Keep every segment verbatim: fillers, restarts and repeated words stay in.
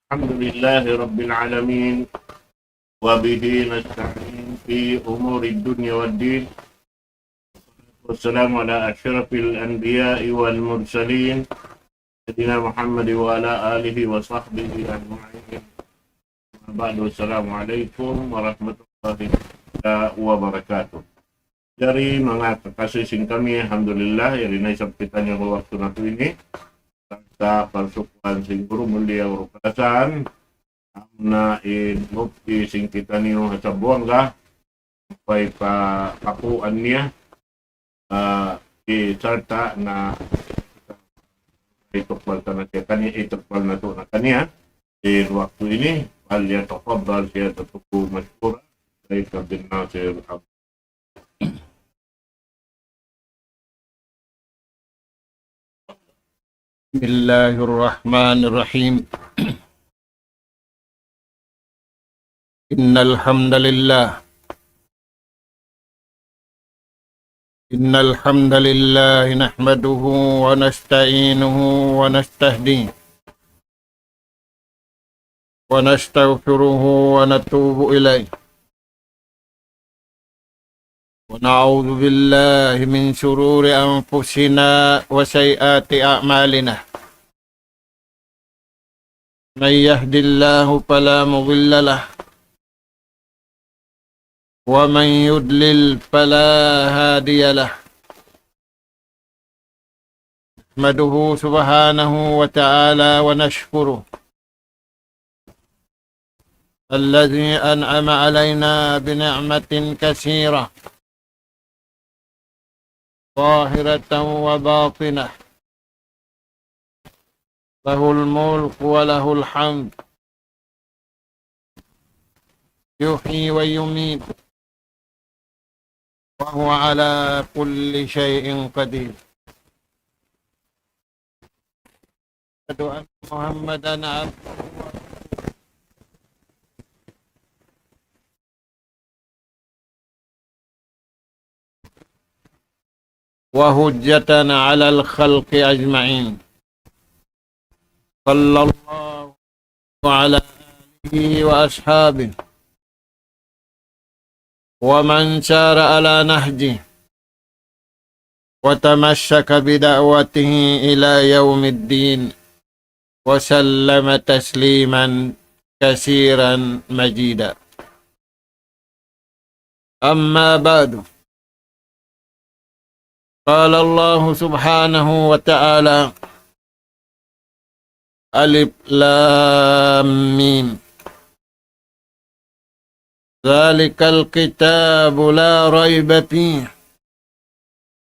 الحمد لله رب العالمين، وبه نستعين في أمور الدنيا والدين. والسلام على أشرف الأنبياء والمرسلين، سيدنا محمد وعلى آله وصحبه أجمعين. أما بعد، السلام عليكم ورحمة الله تعالى وبركاته. Jari manga kakasi sin kami, alhamdulillah, yari na isab kitaniyu ha waktu natu' ini. Sarta' parsukuan sin guru mulia, guru kalasahan, amuna in mufti sin kitaniyu ha Zamboanga, pay pa pakuan niya, ah, di sarta' na itukbal ta na siya kaniya, itukbal natu' na kaniya. In waktu ini, فليتفضل سيادته مشكورا. Sayyid Abdul Nasir Abu. بسم الله الرحمن الرحيم. إن الحمد لله، إن الحمد لله نحمده ونستعينه ونستهديه ونستغفره ونتوب إليه، ونعوذ بالله من شرور أنفسنا وسيئات أعمالنا. من يهد الله فلا مضل له، ومن يضلل فلا هادي له. نحمده سبحانه وتعالى ونشكره، الذي أنعم علينا بنعمة كثيرة ظاهرة وباطنة، له الملك وله الحمد، يحيي ويميت، وهو على كل شيء قدير. أشهد أن محمدا عبده ورسوله وحجة على الخلق أجمعين، صلى الله على آله وأصحابه ومن سار على نهجه وتمسك بدعوته إلى يوم الدين، وسلم تسليما كثيرا مزيدا. أما بعد، قال الله سبحانه وتعالى: الم، ذلك الكتاب لا ريب فيه،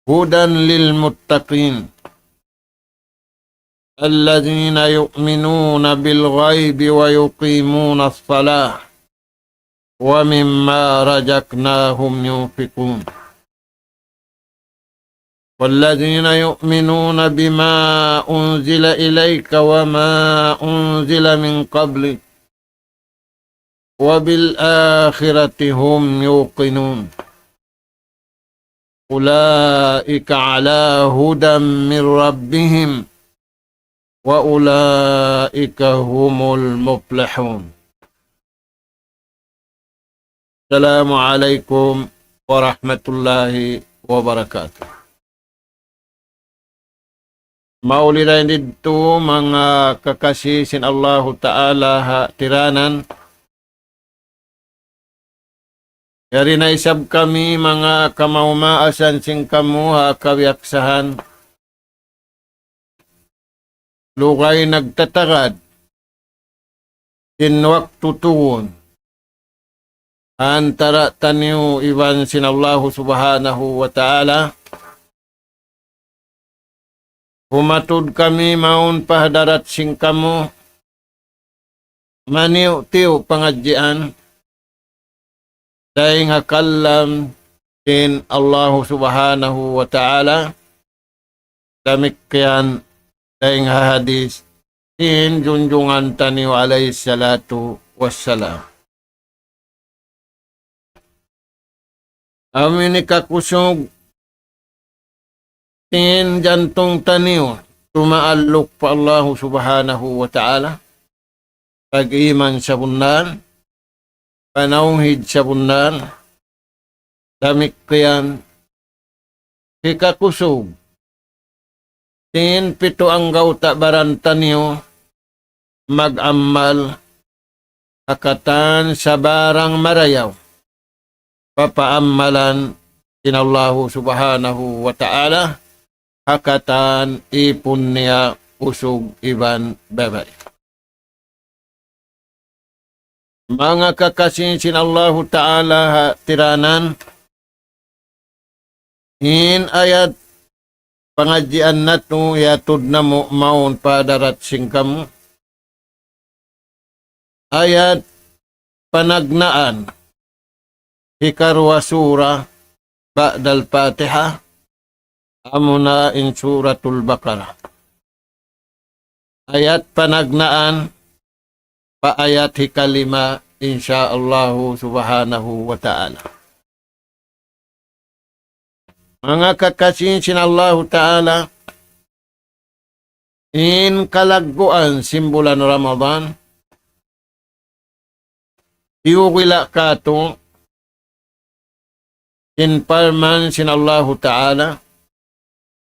هدى للمتقين، الذين يؤمنون بالغيب ويقيمون الصلاة ومما رزقناهم ينفقون، والذين يؤمنون بما أنزل إليك وما أنزل من قبلك، وبالآخرة هم يوقنون، أولئك على هدى من ربهم، وأولئك هم المفلحون. السلام عليكم ورحمة الله وبركاته. Mauli dayn didtu manga kakasi sin Allahu Ta'ala ha tiranan. Yari na isab kami manga kamaas-maasan sin kamu ha kabiyaksahan. Lugay nagtatagad sin waktu tuud antara taniyu iban sin Allahu Subhanahu wa Ta'ala. Humatud kami mawn pa hadarat sin kamu, maniyu-tiyu pangadjian, dayn ha kalam sin Allahu Subhanahu wa Ta'ala, damikkiyan dayn ha hadis sin junjungan taniyu alayhi salatu wassalam. Amu ini kakusug sin jantung taniyu tumaalluk pa Allahu Subhanahu wa Ta'ala. pag-iman sabunnal, panawhid sabunnal, damikkiyan hikakusug sin pitu anggawta' baran taniyu mag-amal ha katan sabarang marayaw papaamalan sin Allahu Subhanahu wa Ta'ala, ha katan ipun niya usug iban babai. Manga kakasi sin Allahu Ta'ala ha tiranan, in ayat pangadjian natu' yatud namu' mawn pa hadarat sin kamu. Ayat panagnaan hikaruwa sura ba'dal Fatiha, amuna in Suratul Baqarah. Ayat panagnaan pa ayat hikalima, insya Allahu Subhanahu wa Ta'ala. Manga kakasi sin Allahu Ta'ala, in kalagguan sin bulan Ramadan, tiyugila' katu' sin parman sin Allahu Ta'ala,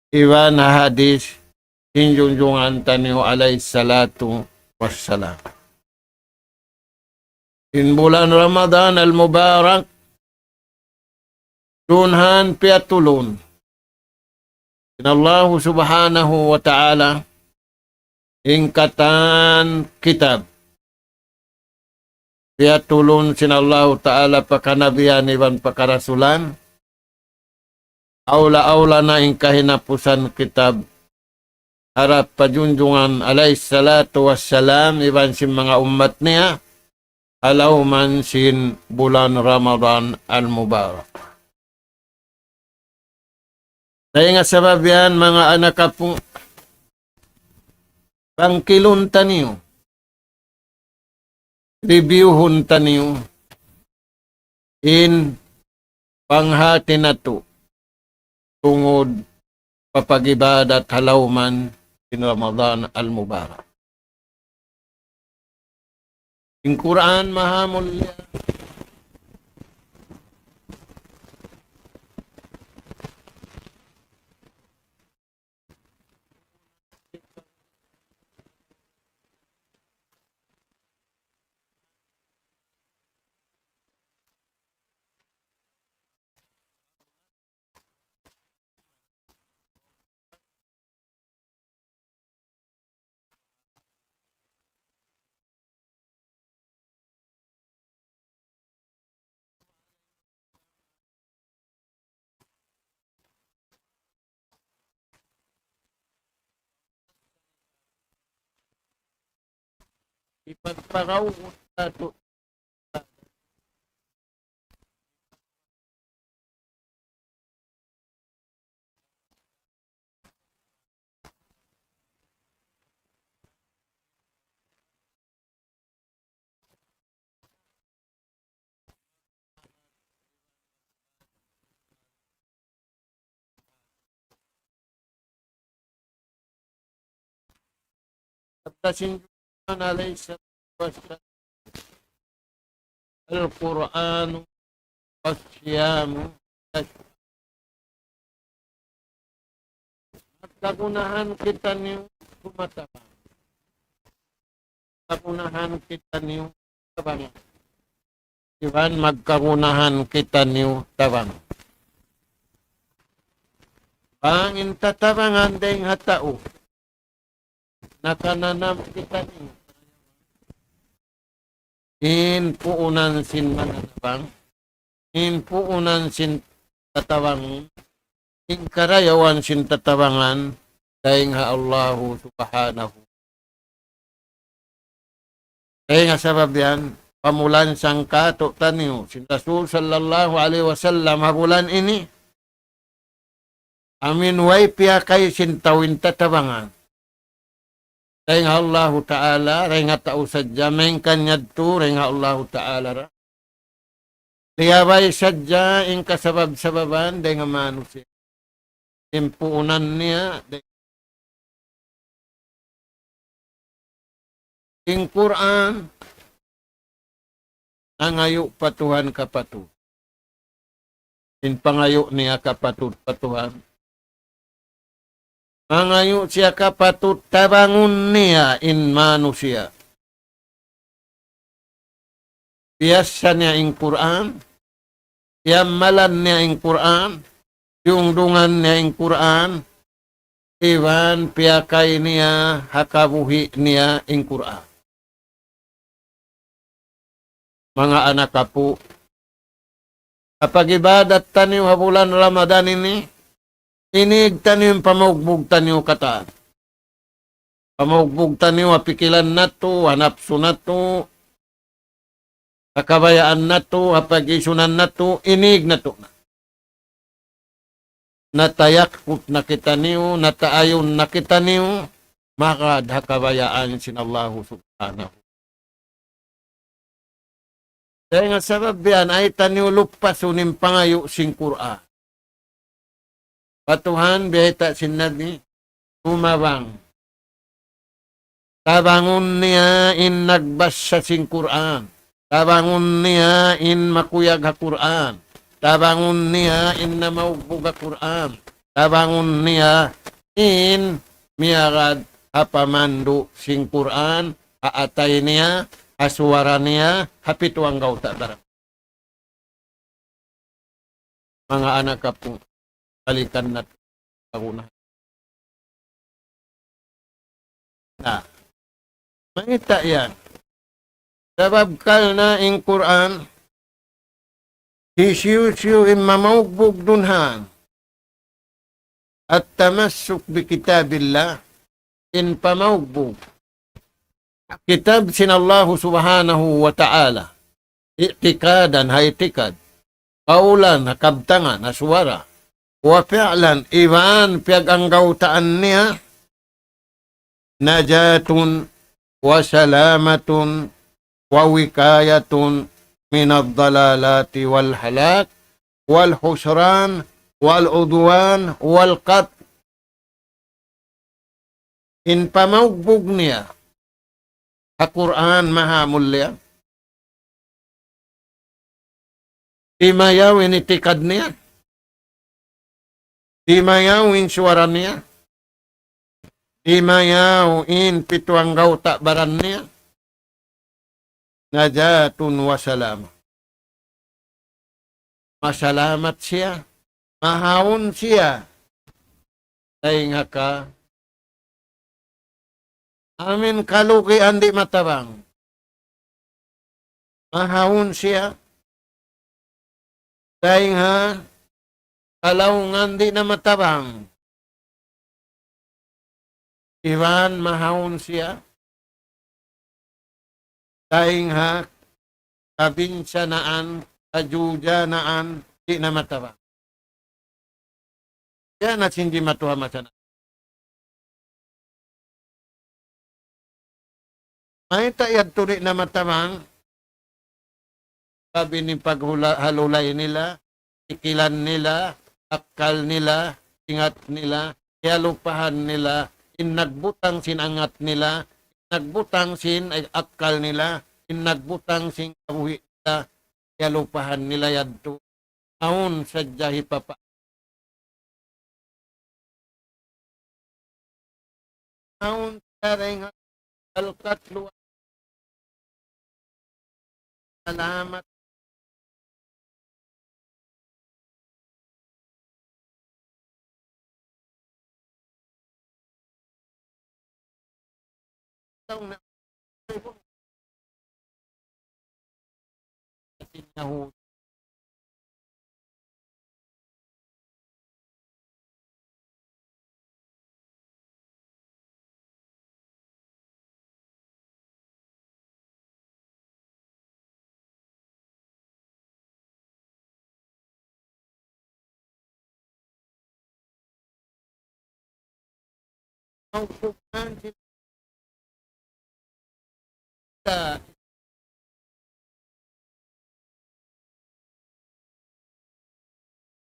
iban ha hadis sin junjungan taniyu alayhi salatu wassalam. In bulan Ramadan al-Mubarak, dunhan piyatulun sin Allahu Subhanahu wa Ta'ala in katan kitab. Piyatulun sin Allahu Ta'ala pa kanabihan iban pa karasulan. Awla-awla na in kahinapusan kitab harap pa junjungan alayhi salatu wassalam iban sin manga ummat niya, ha lawm sin bulan Ramadan al-Mubarak. Dayn ha sabab yan, manga anak apu', bangkilun taniyu, reviewhun taniyu in panghati natu' tungud pa pag-ibadat ha lawm sin Ramadan al-Mubarak. In Qur'an maha mulia. Ipagparaw natu' Sabda sin Junjungan alayhi salatu wassalam, القرآن والصيام. Magkagunahan kitaniyu tumatabang. Magkagunahan kitaniyu tabang. Iban magkagunahan kitaniyu tabang. Bang in tatabangan dayn ha tau, nakananam kitaniyu in puunan sin mananabang, in puunan sin tatabang, in karayawan sin tatabangan, dayn ha Allahu Subhanahu. Dayn ha sabab yan, pamulansang kātu'niyu sin Rasul sallallahu alayhi wasallam ha bulan ini, amuin way piyakay sin tau in tatabangan dayn ha Allahu Ta'ala, dayn ha tau sadja, malayngkan yadtu dayn ha Allahu Ta'ala ra. Liyabay sadja in kasabab-sababan dayn ha manusiya'. In puunan niya, dayn In Qur'an, nangayu' pa Tuhan kapatut. In pangayu' niya kapatut pa Tuhan. Mangayu' siya kapatut tabangun niya in manusiya'. Biyassa niya in Qur'an, iyammalan niya in Qur'an, diyungdungan niya in Qur'an, iban piyakay niya ha kabuhi' niya in Qur'an. Manga anak apu', ha pag-ibadat taniyu ha bulan Ramadan ini, inig taniyu in pamaugbug taniyu katan. Pamaugbug taniyu ha pikilan natu', ha napsu natu', ha kabayaan natu', ha pag-isunan natu', inig natu' na. Natayakkut na kitaniyu, nataayun na kitaniyu, magad ha kabayaan sin Allahu Subhanahu. Dayn ha sabab yan, ayaw taniyu lupasun in pangayu' sin Qur'an. Pa Tuhan, biyayta' sin Nabi, tumabang. Tabangun niya in nagbassa sin Qur'an. Tabangun niya in makuyag ha Qur'an. Tabangun niya in namaugbug ha Qur'an. Tabangun niya in miyagad ha pamandu' sin Qur'an, ha atay niya, ha suwara niya, ha pitu anggawta' baran. Manga anak apu', balikan natu' kagunahan. Na, mangita' yan. Sabab karna' in Qur'an, hisiyu-siyu in mamaugbug dunhan. التمسك بكتاب الله, in pamaugbug kitab sin Allahu Subhanahu wa Ta'ala, i'tikadan, ha itikad, qawlan, ha kabtangan, ha suwara, wa fi'lan, iban piyag-anggawtaan niya, نجاة وسلامة ووقاية من الضلالات والهلاك والخسران والعدوان والقتل. In pamaugbug niya ha Qur'an maha mulia. Di' mayaw in itikad niya. Di' mayaw in suwara niya. Di' mayaw in pitu anggawta' baran niya. نجاة وسلامة. Masalamat siya. Mahaun siya. Dayn ha ka amin kalugian di' matabang. Mahaun siya. Dayn ha kalaungan di' na matabang. Iban mahaun siya. Dayn ha kabinsanaan, kajujanaan, di' na matabang. Yan na sin di' matuha masana. Mayta' yadtu di' na matabang, sabab in paghula-, halulay nila, pikilan nila, akkal nila, ingat nila, kiyalupahan nila, in nagbutang sin angat nila, in nagbutang sin akkal nila, in nagbutang sin kabuhi' nila, kiyalupahan nila yadtu. Awn sadja hipapa-, awn sadja dayn ha al-qatlu, salamat. Tau na. Yahud.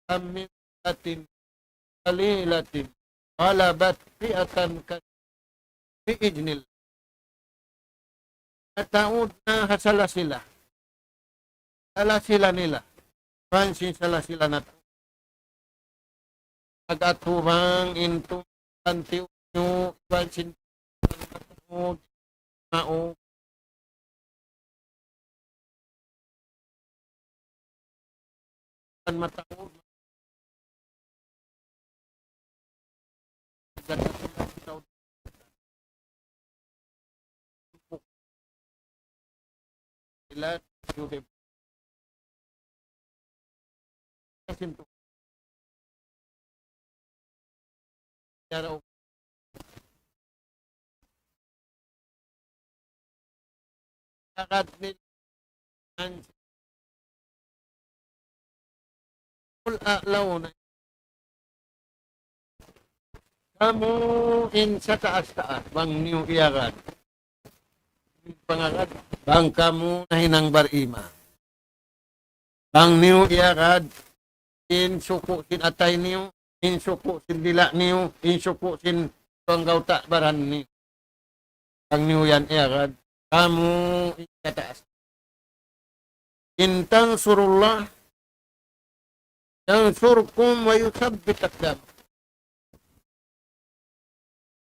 من فئة قليلة غلبت فئة كثيرة بإذن الله. Mataud na ha sala sila. Sala sila nila. Iban sin sala sila natu'. Pag-atubang in tumtanti niyu, iban sin mataud, mao. Kan mataud. Ila, Yaraw. Agad nila. Qul a'launa. Kamu in sataas-taas, bang niyu iyagad. Pangagad, bang kamu nahinang bariman. Bang niyu iyagad, in suku' sin atay niyu, in suku' sin dila' niyu, in suku' sin anggawta' baran niyu. Bang niyu yan iyagad, kamu in kataas. In tansurullaha yansurkum wa yuthabbit aqdamakum.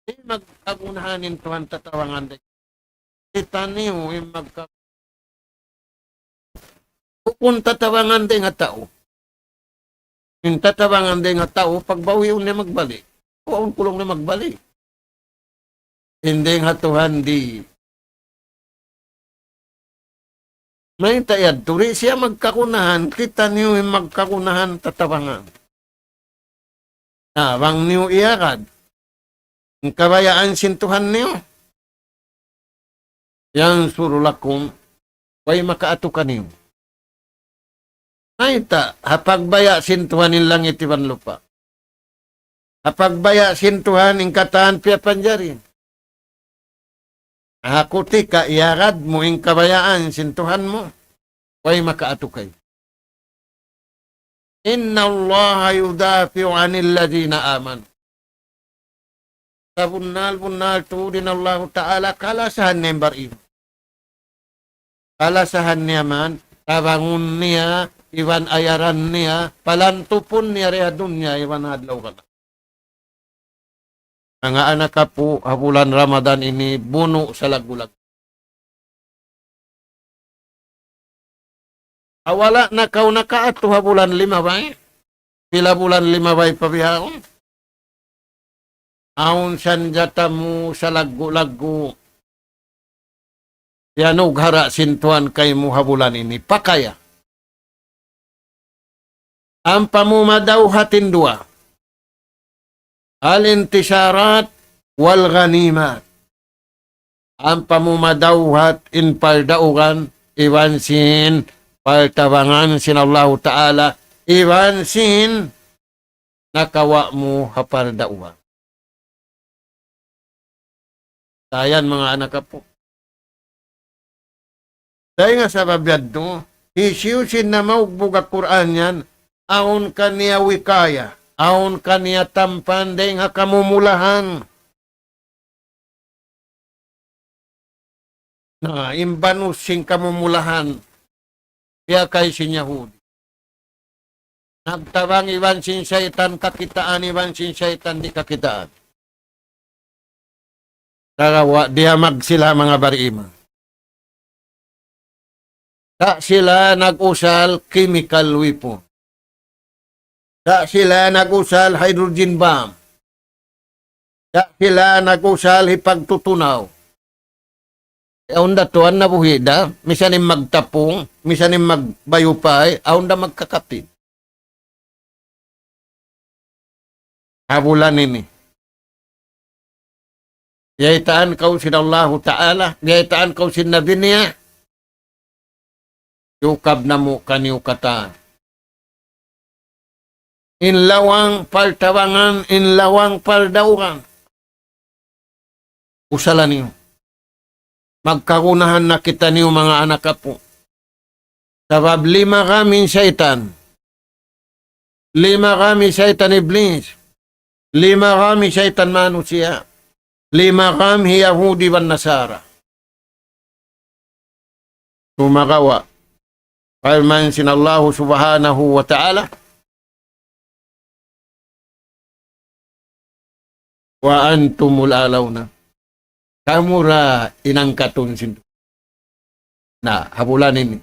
Di' magkagunahan in Tuhan tatabangan dayn. Kitaniyu in magka-, bukun tatabangan dayn ha tau. In tatabangan dayn ha tau, pagbawiun niya magbalik. Waun kulung na magbalik. In dayn ha Tuhan di'. Mayta' yadtu, di' siya magkagunahan, kitaniyu in magkagunahan tatabangan. Na, bang niyu iyagad in kabayaan sin Tuhan niyu, yansur lakum, way makaatu kaniyu. Mayta', ha pagbaya' sin Tuhan in langit iban lupa'. Ha pagbaya' sin Tuhan in katan piyapanjari. Ha kutika iyagad mu in kabayaan sin Tuhan mu, way makaatu kaymu. إن الله يدافع عن الذين آمنوا. Sabunnal-bunnal tuud in Allahu Ta'ala kalasahan niya in bariman. Kalasahan niya man, tabangun niya, iban ayaran niya, palantupun niya di ha dunya, iban adlaw kana. Manga anak apu', ha bulan Ramadan ini, bunu' salaggu'-laggu'. Awala na kaw nakaatu ha bulan limabay. Pila bulan limabay pa bihaun. Awn sanjata mu salaggu'-laggu'. Iyanughara' sin Tuhan kaymu ha bulan ini. Pakaya. Ampa mu madawhat in duwa. الانتصارات والغنيمات. Ampa mu madawhat in pardaugan, iban sin partabangan sin Allahu Ta'ala, iban sin nakawa' mu ha pardaugan. Sa' yan, manga anak apu'. Dayn ha sabab yadtu, hisiyu-siyu in namaugbug ha Qur'an yan, awn kaniya wikaya, awn kaniya tampan dayn ha kamumulahan. Na, in banus sin kamumulahan, biya' kay sin Yahudi. Nagtabang iban sin saytan kakitaan, iban sin saytan di' kakitaan. Sagawa' diyamag sila manga bariman. Sa' sila nag-usal chemical weapon. Sa' sila nag-usal hydrogen bomb. Sa' sila nag-usal hipagtutunaw. Awn da tuwan nabuhi' da, misan in magtapung, misan in magbayupay, awn da magkakapin. Ha bulan ini. Biyaytaan kaw sin Allahu Ta'ala, biyaytaan kaw sin Nabi niya, yukab namu' kaniyu katan. In lawang partabangan, in lawang pardaugan. Usala niyu. Magkagunahan na kitaniyu manga anak apu'. Sabab limagam in saytan. Limagam in saytan iblis. Limagam in saytan manusiya'. Limagam in Yahudi iban Nasara. Sumagawa', parman sin Allahu Subhanahu wa Ta'ala, وأنتم الأعلون. Kamu ra in angkatun sin. Na, ha bulan ini.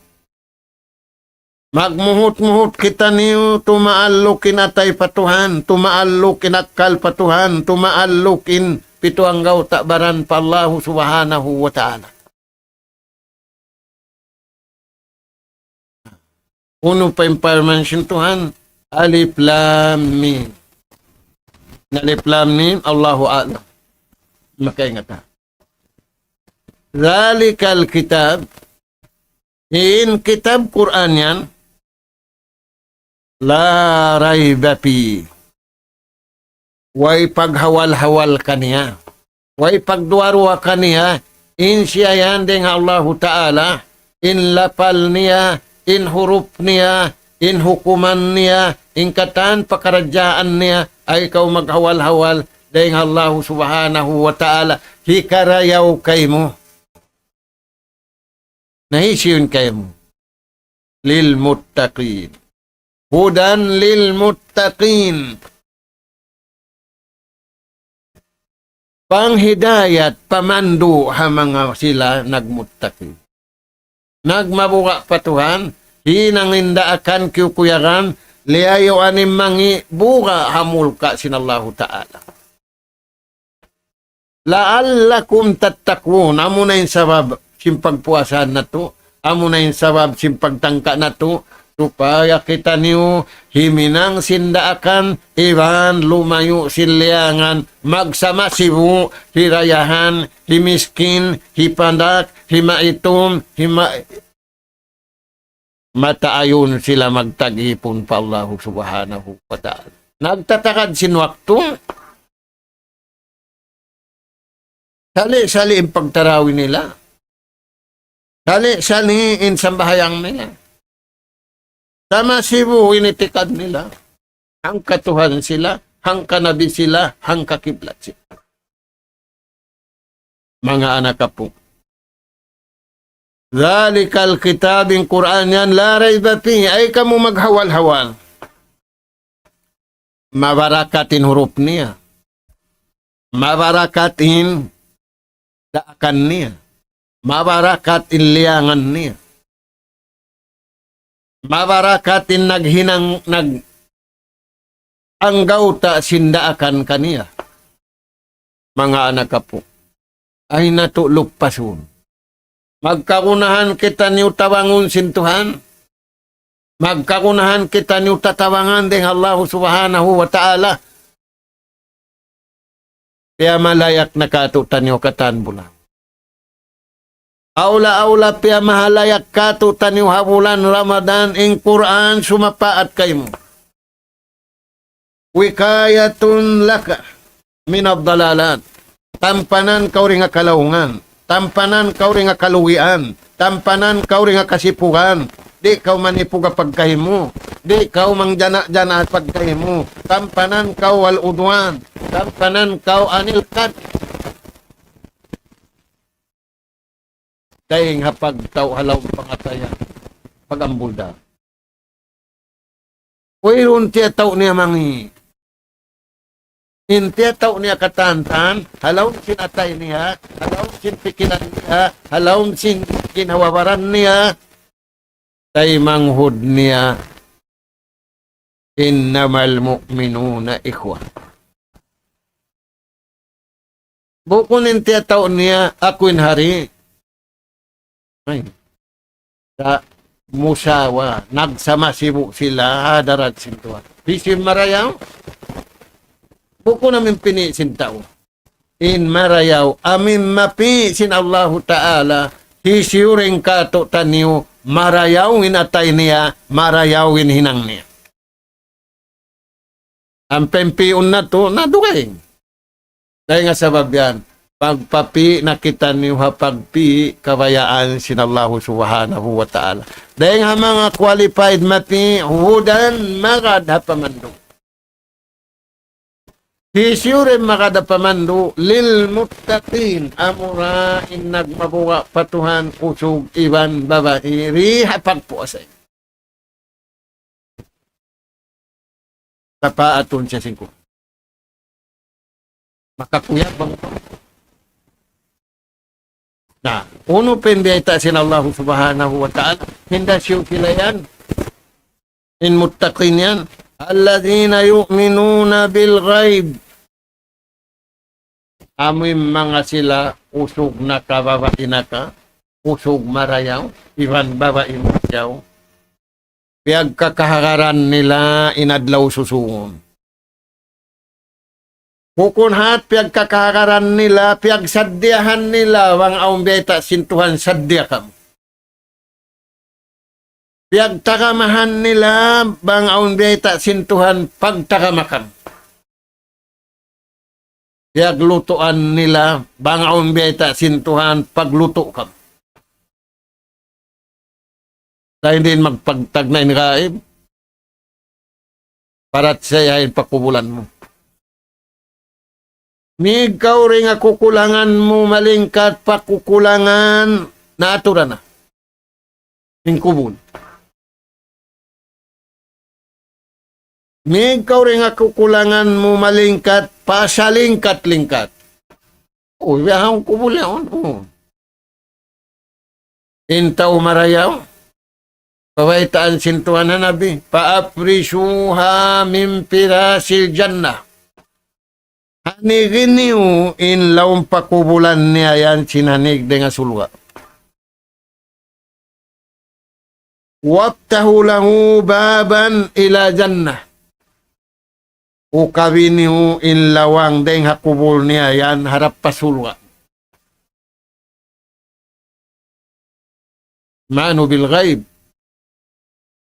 Magmuhut-muhut kitaniyu tumaalluk in atay pa Tuhan, tumaalluk in akkal pa Tuhan, tumaalluk in pitu anggawta' baran pa Allahu Subhanahu wa Ta'ala. Unu pa in parman sin Tuhan, Alif Lam Mim. In Alif Lam Mim, Allahu a'lam. Makaingat ha. ذلك الكتاب, in kitab Qur'an yan, لا ريب فيه. Way paghawal-hawal kaniya. Way pagduwa-ruwa kaniya. In siya yan dayn ha Allahu Ta'ala, in lapal niya, in hurup niya, in hukuman niya, in katan pakaradjaan niya, ayaw kaw maghawal-hawal dayn ha Allahu Subhanahu wa Ta'ala. Hikarayaw kaymu. Na hisiyu in kaymu? للمتقين. هدى للمتقين. Panghidayat, pamandu' ha manga sila nagmuttaqin. Nagmabuga' pa Tuhan, hinang in daakan kiyukuyagan, liyayu' in mangi' buga' ha mulka' sin Allahu Ta'ala. لعلكم تتقون, amuna in sabab sin pagpuasa natu', amuna in sabab sin pagtangka natu', supaya kitaniyu himinang sin daakan, iban lumayu' sin liyangan, magsama sibu', hi dayahan, hi miskin, hi pandak, hi maitum, hi ma-, mataayun sila magtag-ipun pa Allahu Subhanahu wa Ta'ala. Nagtatagad sin waktu, sali'-sali' in pagtarawi nila. Sali'-sali' in sambahayang nila. Sama sibu' in itikad nila. Hangka Tuhan sila, hangka Nabi sila, hangka kiblat sila. Manga anak apu'. ذلك الكتاب, in Qur'an yan, لا ريب فيه, ayaw kamu maghawal-hawal. Mabarakat in hurup niya. Mabarakat in daakan niya. Mabarakat in liyangan niya. Mabarakat in naghinang, nag-, anggawta' sin daakan kaniya. Manga anak apu'. Ayaw natu' luppasun. Magkagunahan kitaniyu tabangun sin Tuhan. Magkagunahan kitaniyu tatabangan dayn ha Allahu Subhanahu wa Ta'ala. Piyamalayak na kātu'niyu katan bulan. Awla-awla piyamahalayak kātu'niyu ha bulan Ramadan, in Qur'an sumapaat kaymu. وقاية لك من الضلالات. Tampanan kaw dayn ha kalaungan. Tampanan kaw dayn ha kalugian. Tampanan kaw dayn ha kasipugan. Di' kaw manipug ha pagkahi mu. Di' kaw mangjana-jana ha pagkahi mu. Tampanan kaw والعدوان. Tampanan kaw anil kat. Dayn ha pagtau' ha lawm pangatayan. Pag-ambul da. Wayruun tiyatau' niya mangi'. In tiyatau' niya katantan, ha lawm sin atay niya, ha lawm sin pikilan niya, ha lawm sin ginhawa-baran niya, taymanghud niya, إنما المؤمنون إخوة. Bukun in tiyatau' niya, aku in hari. Ay. Sa musawa, nagsama sibu' sila, hadarat sin Tuhan. Hisiyu in marayaw? Bukun amu in pini' sin tau. In marayaw, amu in mapi' sin Allahu Ta'ala, hisiyu dayn kātu'niyu, marayaw in atay niya, marayaw in hinang niya. Ampa in pi'un natu', na dugaing. Dayn ha sabab yan, pagpapi' na kitaniyu ha pagpi' kabayaan sin Allahu Subhanahu wa Ta'ala. Dayn ha manga qualified mapi', hudan, magad ha pamandu'. Hisiyu in makadapamandu'? للمتقين, amura in nagmabuga' pa Tuhan usug iban babai, di ha pagpuasa. Tapaatun siya sin Ku-, makakuyag bang. Na, unu pa in biyayta' sin Allah Subhanahu wa Ta'ala, hinda siyu sila yan, in muttaqin yan, الذين يؤمنون بالغيب. Amu in manga sila usug nakababai naka, usug marayaw, iban babai marayaw. Piyagkakahagaran nila in adlaw susungun. Bukun hat piyagkakahagaran nila, piyagsaddiyahan nila, bang awn biyayta' sin Tuhan saddiya kamu. Piyagtagamahan nila, bang awn biyayta' sin Tuhan pagtagama kamu. Piyaglutuan nila, bang awn biyayta' sin Tuhan paglutu kamu. Sa' di' magpagtagna' in gaib, parachaya in pakubulan mu. Mīg kaw dayn ha kukulangan mu malingkat pa kukulangan naaturan na. In kubul. Mīg kaw dayn ha kukulangan mu malingkat pa salingkat-lingkat. Uy, biya' ha kubul yaun. Oh. In tau marayaw, pabaytaan sin Tuhan ha Nabi, فأفرشوها من فراش الجنة. Hanigi niyu in lawm pakubulan niya yan sin hanig dayn ha surga'. وافتحوا له بابا إلى الجنة. Ukabi niyu in lawang dayn ha kubul niya yan harap pa surga'. Amanu bil ghaib.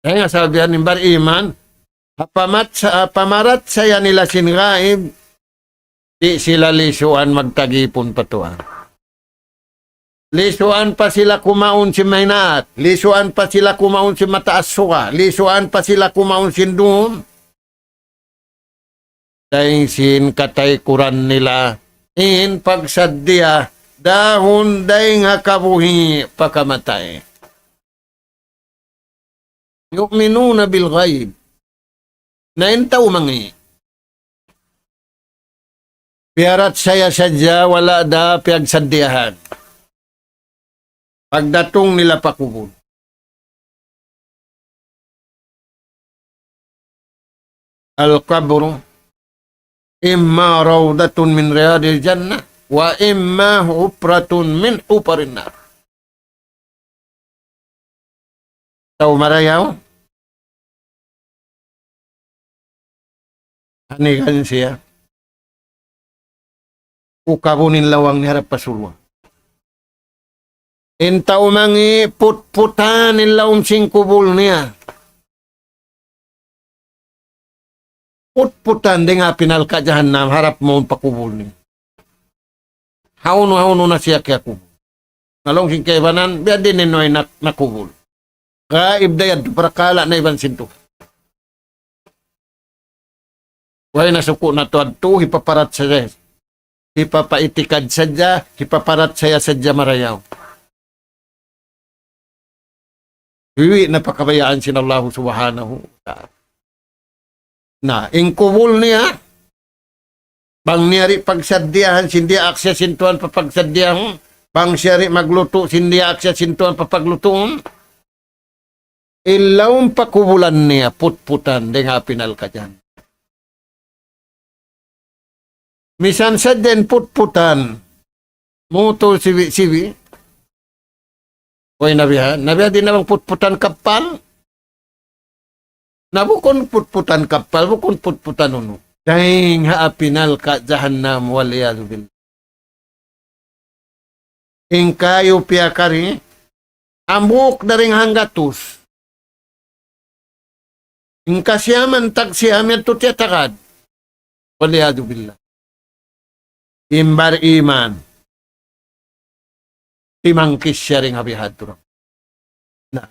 Dayn ha sabihan in bariman, ha pamat-, ha pamarachaya nila sin gaib, di' sila lisuan magtagipun pa Tuhan. Lisuan pa sila kumaun sin mahinaat. Lisuan pa sila kumaun sin mataas suga. Lisuan pa sila kumaun sin dum. Dayn sin kataykuran nila in pagsaddiya dahun dayn ha kabuhi' pa kamatay. يؤمنون بالغيب. Na in tau mangi', piyarachaya sadja, wala' da piyagsaddiyahan. Pagdatung nila pa kubul. القبر إما روضة من رياض الجنة وإما حفرة من حفر النار. Tau marayaw, hanigan siya, ukabun in lawang niya harap pa surga'. In tau mangi', putputan in lawm sin kubul niya. Putputan dayn ha api narka' jahannam harap mawn pa kubul niya. Hawnu-hawnu na siya kiyakubul. Na laung sin kaibanan, biya' diin in way nak-, nakubul. Gaib da yadtu, parakala' na iban sin Tuhan. Way na suku' natu' yadtu, hipaparachaya. Hipapaitikad sadja, hipaparachaya sadja marayaw. Hiwi' na pa kabayaan sin Allahu Subhanahu wa Ta'ala. Na, in kubul niya, bang niya di' pagsaddiyahan, sin diyaak siya sin Tuhan pa pagsaddiyahan, bang siya di' maglutu', sin diyaak siya sin Tuhan pa paglutuun, in lawm pakubulan niya, putputan, dayn ha api narka' jahannam. Misan sadja in putputan, mutul sibi'-sibi'. Way na biya', na biya' diin na bang putputan kappal? Na bukun putputan kappal, bukun putputan unu. Dayn ha api narka' jahannam, wal iyadhu billah. In kayu piyakari, hambuuk dayn ha hanggatus. In kasiyaman tagsiyam yadtu tiyatagad. Wal iyadhu billah. In bariman, timangkis siya dayn ha bihadtu. Na.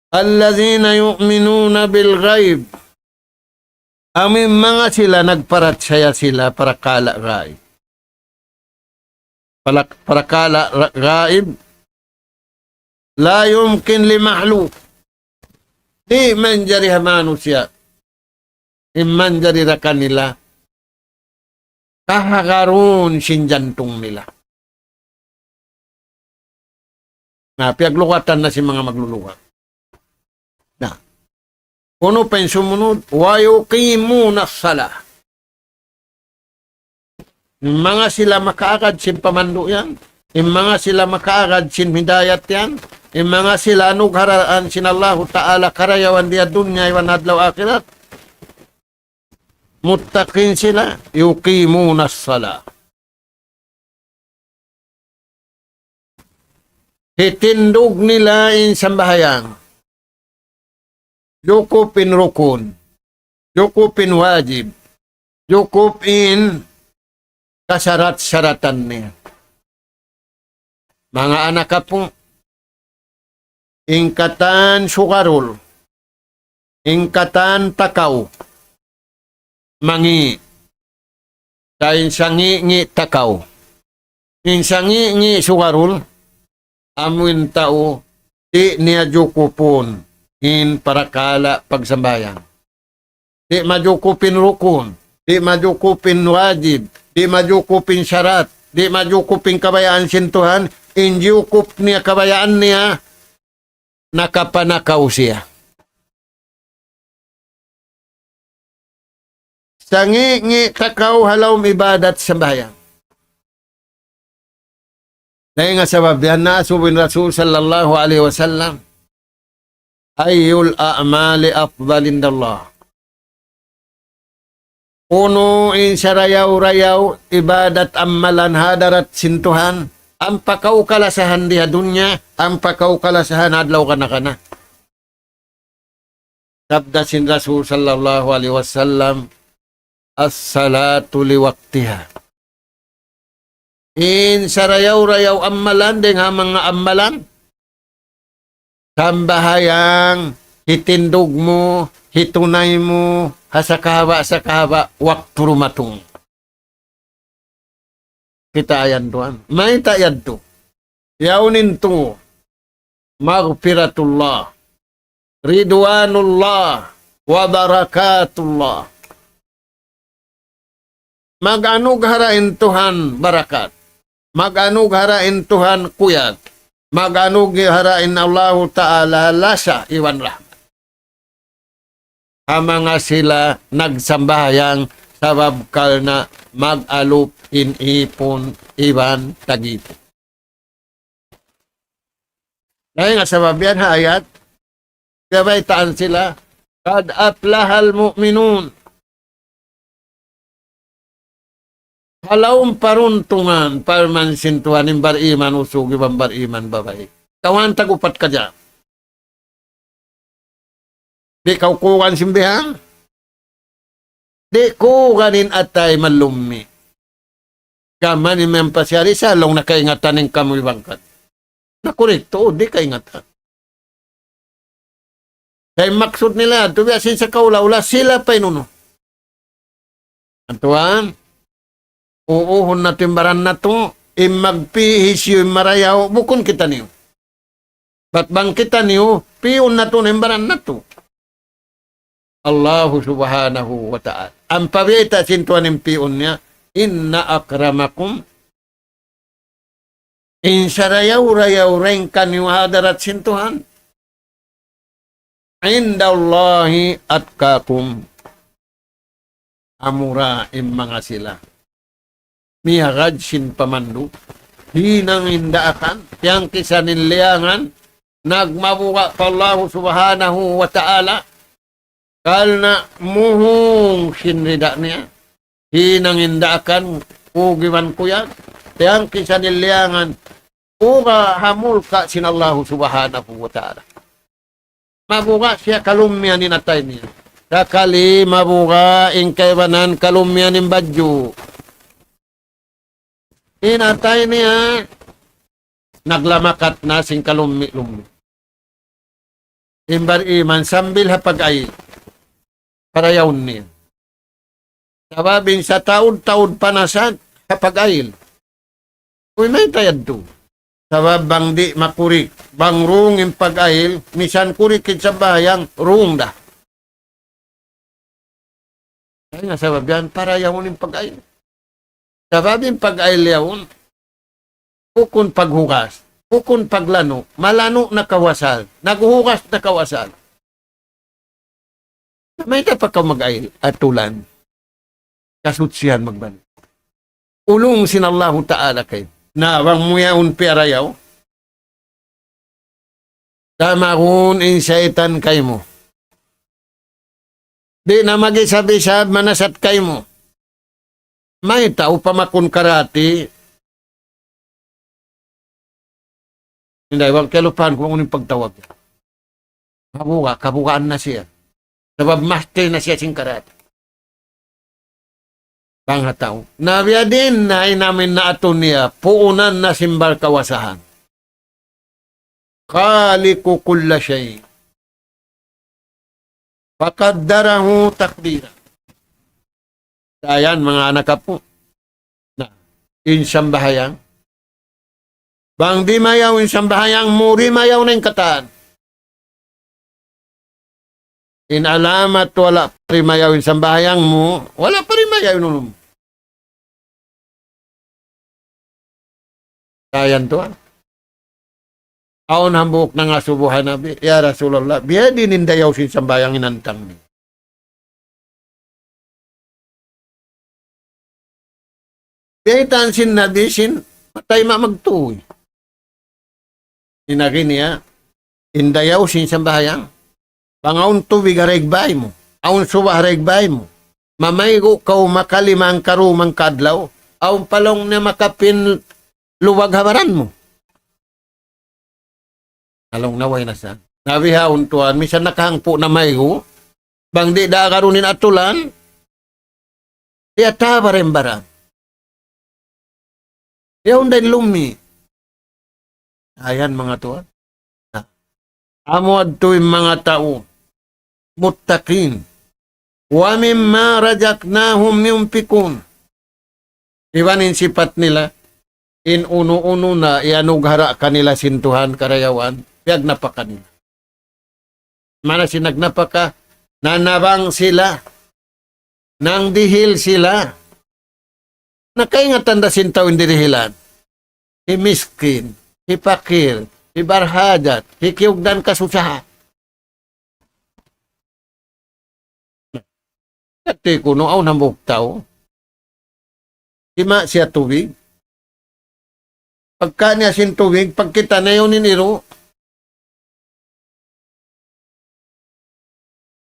الذين يؤمنون بالغيب. Amu in manga sila nagparachaya sila parakala' gaib. Palak-, parakala' ra-, gaib. لا يمكن لمخلوق. Di' manjari ha manusiya'. In manjari da kanila kahagarun sin jantung nila. Na, piyaglugatan na sin manga maglulugat. Na, unu pa in sumunud? ويقيمون الصلاة. In manga sila makaagad sin pamandu' yan, in manga sila makaagad sin hidayat yan, in manga sila anugharaan sin Allahu Ta'ala karayawan di ha dunya iban adlaw akhirat, muttaqin sila, يقيمون الصلاة. Hitindug nila in sambahayang. Jukup in rukun. Jukup in wajib. Jukup in kasarat-saratan niya. Manga anak apu', in katan sugarul, in katan takaw, mangi'. Sa' in sangi'-ngi' takaw. In sangi'-ngi' sugarul, amu in tau, di' niya jukupun in parakala' pagsambahayang. Di' majukup in rukun, di' majukup in wajib, di' majukup in sarat, di' majukup in kabayaan sin Tuhan, in jukup niya kabayaan niya, nakapanakaw siya. Sangi'-ngi' takaw ha lawm ibadat sambahayang. Dayn ha sabab yan na asubu in Rasul sallallahu alayhi wasallam, أي الأعمال أفضل عند الله. Unu in sarayaw-rayaw ibadat amalan ha hadarat sin Tuhan, ampa kaw kalasahan di ha dunya, ampa kaw kalasahan adlaw kana-kana. Sabda sin Rasul sallallahu alayhi wasallam, الصلاة لوقتها. In sarayaw-rayaw amalan, dayn ha manga amalan, sambahayang, hitindug mu, hitunay mu, ha sakahaba'-sakahaba', waktu dumatung. Kita' yan tuwan. Mayta' yadtu? Yaun in tungu. مغفرة الله. رضوان الله. وبركات الله. Mag-anughara in Tuhan barakat. Mag-anughara in Tuhan kuyag. Mag-anughara in Allahu Ta'ala lasa iban rahmat. Ha manga sila nagsambahayang sabab karna' mag-alup in ipun iban tag-ipun. Dayn ha sabab yan ha ayat, kabaytaan sila, قد أفلح المؤمنون. Ha lawm paruntungan, parman sin Tuhan in bariman usug iban bariman babai. Kawan tag-upat ka dyan. Di' kaw kugan sin bihang? Di' kugan in atay malummi'. Kaman in mayan pa siya di' sa laung na kaingatan in kamu ibangkat. Na korekto, di' kaingatan. Kay maksud nila, tu biya' sin sa kaula-ula, sila pa in unu. Tuwan, uuhun natu' in baran natu', in magpihisiyu, in marayaw, bukun kitaniyu. Bat bang kitaniyu, piyun natu' na in baran natu'. Allahu subhanahu wa ta'ala. Ampa biyayta' sin Tuhan in piyun niya, إن أكرمكم In sarayaw-rayaw dayn kaniyu ha hadarat sin Tuhan. عند الله أتقاكم. Amura in manga sila miyagad sin pamandu', hinang in daakan, tiyangkisan in liyangan, nagmabuga' pa Allahu subhanahu wa ta'ala, karna' muhung sin rida niya. Hinang in daakan, ugiban kuyag, tiyangkisan in liyangan, uga ha mulka' sin Allahu subhanahu wa ta'ala. Mabuga' siya kalummiyan in atay niya. Sakali mabuga' in kaibanan kalummiyan in badju'. In atay niya, naglamakat na sin kalummi-lummi. In bariman sambil ha pag-ay, parayawun niya. Sabab in sataud-taud panasat ha pag-ayil. Uy, mayta' yadtu? Sabab bang di' makurik, bang wrong in pag-ayil, misan kurik in sambahayang, wrong da. Kaya nga sabab yan, parayawun in pag-ayil. Sabab in pag-ayil yaun, bukun paghugas, bukun paglanu', malanu' na kaw asal, naghugas na kaw asal. Mayta' pa kaw mag-ayil, atulan, kasutsihan magbalik. Ulung sin Allahu Ta'ala kaymu. Na bang mu yaun piyarayaw, damagun in saytan kaymu. Di' na mag-isab-isab manasat kaymu. Mayta' upama kun karate. Inday, bang kiyalupahan ku unu in pagtawag. Kabuga, kabugaan na siya. Sabab master na siya sin karate. Bang ha tau. Na biyadiin na in amin na atu niya, puunan na sin barkawasahan. خالق كل شيء فقدره تقديرا. Dayan, manga anak apu'. Na, in sambahayang. Bang di' mayaw in sambahayang mu, di' mayaw na in katan. In alamat wala' pa rin mayaw in sambahayang mu, wala' pa rin mayaw in unu mu. Dayan tuwan. Awn hambuuk nangasubu ha Nabi, "Ya Rasulullah, biyadiin in dayaw sin sambahayang in hantang niya?" Biyaytaan sin Nabi sin matay ma magtuy. In agi niya, in dayaw sin sambahayang. Bang awn tubig ha dagbay mu, awn suba ha dagbay mu, mamaygu' kaw makalima hangka dum hangka adlaw, awn pa laung niya makapin lubag ha baran mu. Laung niya way na sa. Na bihaun tuwan, misan nakahangpu' na maygu', bang di' da agarun in atulan, di' atawa rembaran. Yaun da in lumi. Ayan, manga tuwan. Na, amu yadtu in manga tau muttaqin. ومما رزقناهم ينفقون. Iban in sipat nila, in unu-unu na iyanughara' kanila sin Tuhan karayawan, piyagnapaka nila. Maana sin nagnapaka, nanabang sila, nangdihil sila. Na kaingatan da sin tau in dirihilan. Hi miskin, hi pakir, hi barhajat, hi kiyugdan kasusahan. Kati kunu' awn hambuuk tau, hima siya tubig. Pagka niya sin tubig, pagkita' niya yaun in iru'.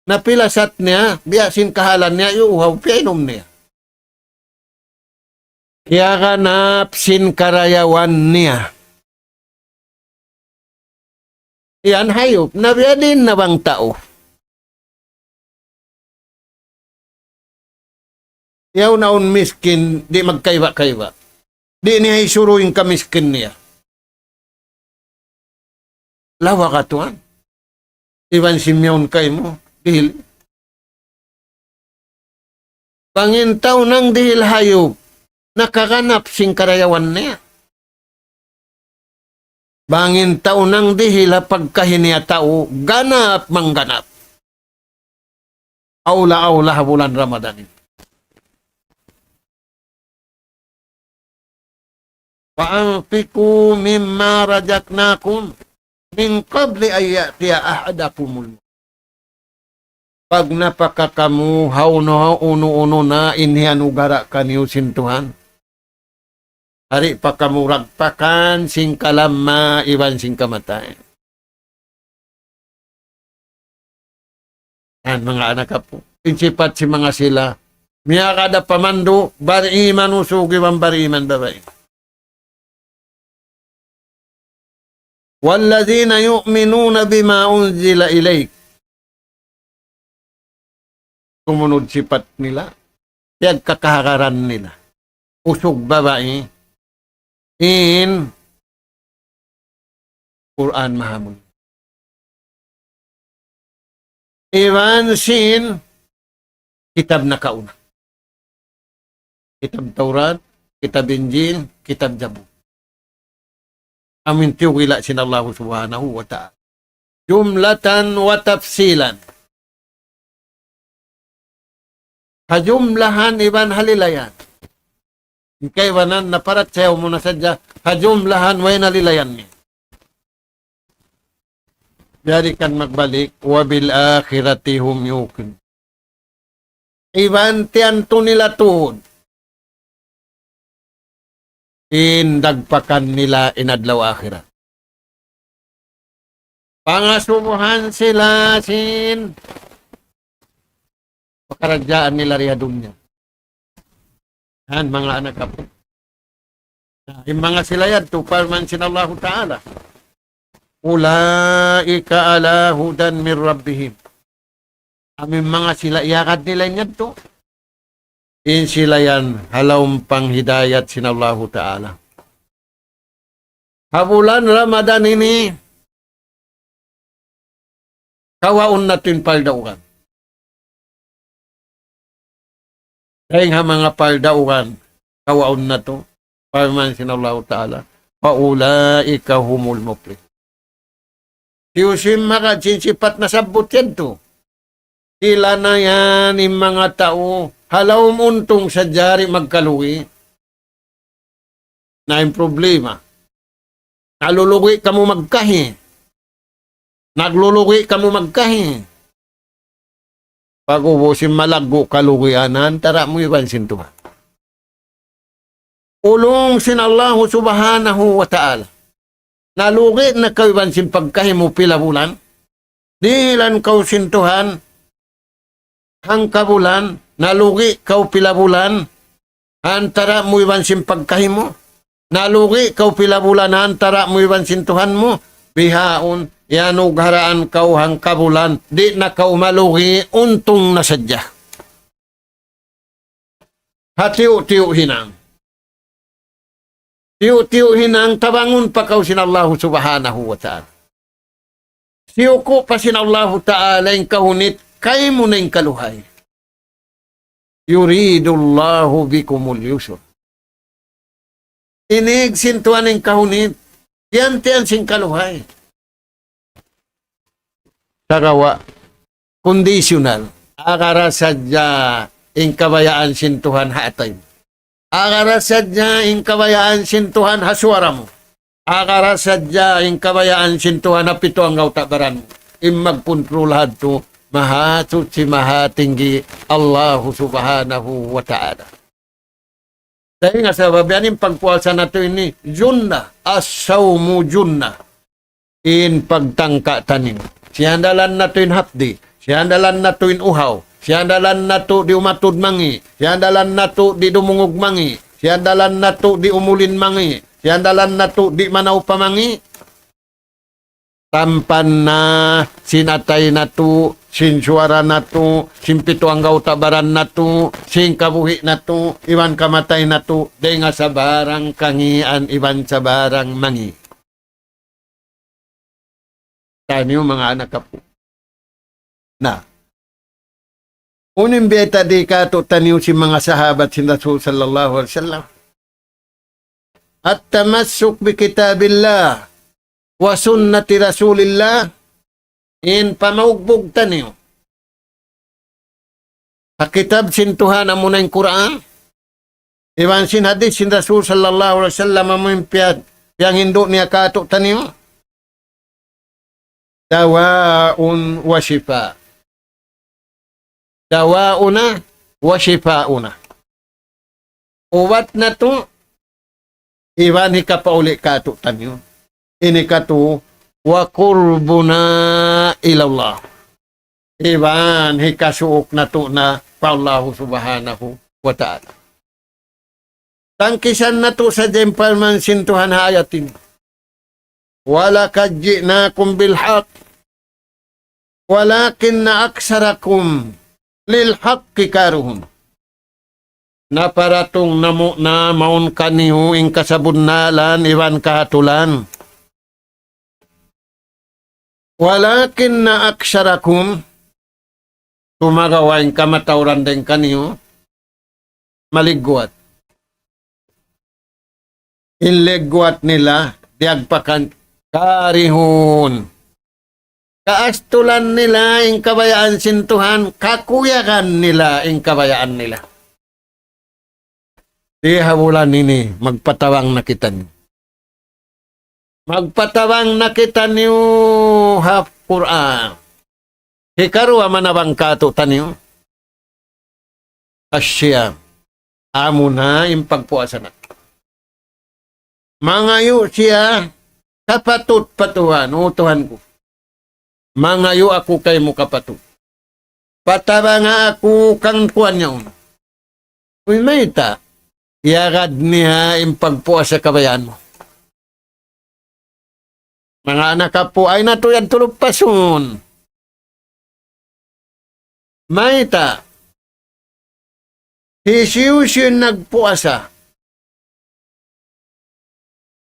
Na pilasat niya, biya' sin kahalan niya, iyuuhaw, piyainum niya. Kiyaganap sin karayawan niya. Yan hayup, na biyadiin na bang tau. Yaun awn miskin, di' magkaiba-kaiba. Di' niya isuru in kamiskin niya. Lawa ka tuwan. Iban sin miyawn kaymu, dihil. Bang in tau nangdihil hayup, nakaganap sin karayawan niya. Bang in tau nangdihil ha pagkahi niya tau, ganap mangganap. Awla-awla ha bulan Ramadan ini. وأنفقوا مما رزقناكم من قبل أن يأتي أحدكم الموت. Pagnapaka kamu ha unu-unu na in hiyanughara' kaniyu sin Tuhan. Di' pa kamu ragpakan sin kalamma iban sin kamatay. Yan, manga anak apu'. In sipat sin manga sila, miyagad da pamandu', bariman usug iban bariman babai. والذين يؤمنون بما أنزل إليك. Sumunud sipat nila, piyagkakahagaran nila. Usug babai, in Qur'an mahamul. Iban sin kitab nakauna. Kitab Taurat, Kitab Injil, Kitab Zabur. Amu in tiyugila' sin Allahu Subhanahu wa Ta'ala. Jumlatan wa tafsilan. Ha jumlahan iban ha lilayan. In kaibanan naparachaya mu na sadja, ha jumlahan way na lilayan niya. Jari kan magbalik, wa bil akhirati hum yuqin. Iban tiyantu nila tuud. In dagpakan nila in adlaw akhirat. Pangasubuhan sila sin pakaradjaan nila di ha dunya. Han, manga anak apu'. Na, in manga sila yadtu, parman sin Allahu Ta'ala. Ulaika ala hudan min rabbihim. Amu in manga sila iyagad nila in yadtu. In sila yan ha lawm panghidayat sin Allahu Ta'ala. Ha bulan Ramadan ini, kawaun natu' in pardaugan. Dayng ha manga pardaugan, kawaun natu', parman sin Allahu Ta'ala, fa ulaika humul muflihun. Hisiyu-siyu in magad sin sipat nasabbut yadtu. Sila na yan in manga tau, ha lawm untung sadja di' magkalugi. Na in problema. Nalulugi kamu magkahi. Naglulugi kamu magkahi. Pag'ubus in malaggu' kalugian ha antara' mu iban sin Tuhan. Ulung sin Allahu Subhanahu wa Ta'ala. Nalugi na kaw iban sin pagkahi mu pila bulan. Dihilan kaw sin Tuhan hangka bulan, nalugi kaw pila bulan, ha antara' mu iban sin pagkahi mu. Nalugi kaw pila bulan ha antara' mu iban sin Tuhan mu. Bihaun, iyanugharaan kaw hangka bulan, di' na kaw malugi, untung na sadja. Ha tiyu'-tiyu' hinang. Tiyu'-tiyu' hinang tabangun pa kaw sin Allahu Subhanahu wa Ta'ala. Siyuku' pa sin Allahu Ta'ala in kahunit kaymu na in kaluhay. يريد الله بكم اليسر. Inig sin Tuhan in kahunit, tiyan-tiyan sin kaluhay. Sagawa', conditional. Agara sadja in kabayaan sin Tuhan ha atay mu. Agara sadja in kabayaan sin Tuhan ha suwara mu. Agara sadja in kabayaan sin Tuhan ha pitu anggawta' baran mu. In magkontrol hadtu, Mahasuchi, Mahatinggi, Allahu Subhanahu wa Ta'ala. Dayn ha sabab yan in pagpuasa natu' ini, junnah, as-sawmu junnah. In pagtangka' taniyu. Siyandalan natu' in hapdi', siyandalan natu' in uhaw, siyandalan natu' di' umatud mangi', siyandalan natu' di' dumungug mangi', siyandalan natu' di' umulin mangi', siyandalan natu' di' manawpa mangi'. Tampan na sin atay natu', sin suwara natu', sin pitu anggawta' baran natu', sin kabuhi' natu', iban kamatay natu', dayn ha sabarang kangian, iban sabarang mangi'. Taniyu manga anak apu'. Na. Unu in biyayta' di kātu'niyu sin manga sahabat sin Rasul sallallahu alayhi wasallam. التمسك بكتاب الله وسنة رسول الله. In pamaugbug taniyu ha kitab sin Tuhan amuna in Qur'an, iban sin hadith sin Rasul sallallahu alayhi wasallam amu in piya-, piyanghindu' niya kātu'niyu. دواء وشفاء. دواؤنا وشفاؤنا. Ubat natu', iban hikapauli' kātu'niyu. Ini katu', وقربنا إلى الله. Iban hikasuuk natu' na pa Allahu Subhanahu wa Ta'ala. Tangkisan natu' sadja in parman sin Tuhan ha ayat ini. ولقد جئناكم بالحق ولكن أكثركم للحق كارهون. Naparatung namu' na mawn kaniyu in kasabunnalan iban kahatulan. ولكن أكثركم, sumagawa' in kamatauran dayn kaniyu, maligguwat. In ligwat nila, diyagpakan, كارهون. Kaastulan nila in kabayaan sin Tuhan, kakuyagan nila in kabayaan nila. Di ha bulan ini, magpatabang na kitaniyu. Magpatabang na kitaniyu ha Qur'an. Hikaruwa manabang kātu'niyu. الصيام. Amuna in pagpuasa natu'. Mangayu' siya kapatut pa Tuhan, "O Tuhan ku, mangayu' aku kaymu kapatut. Patabanga aku kan kuwan yaun." Uy, mayta', iyagad niya in pagpuasa kabayaan mu. Manga anak apu', ayaw natu' yadtu lupasun. Mayta', hisiyu-siyu in nagpuasa,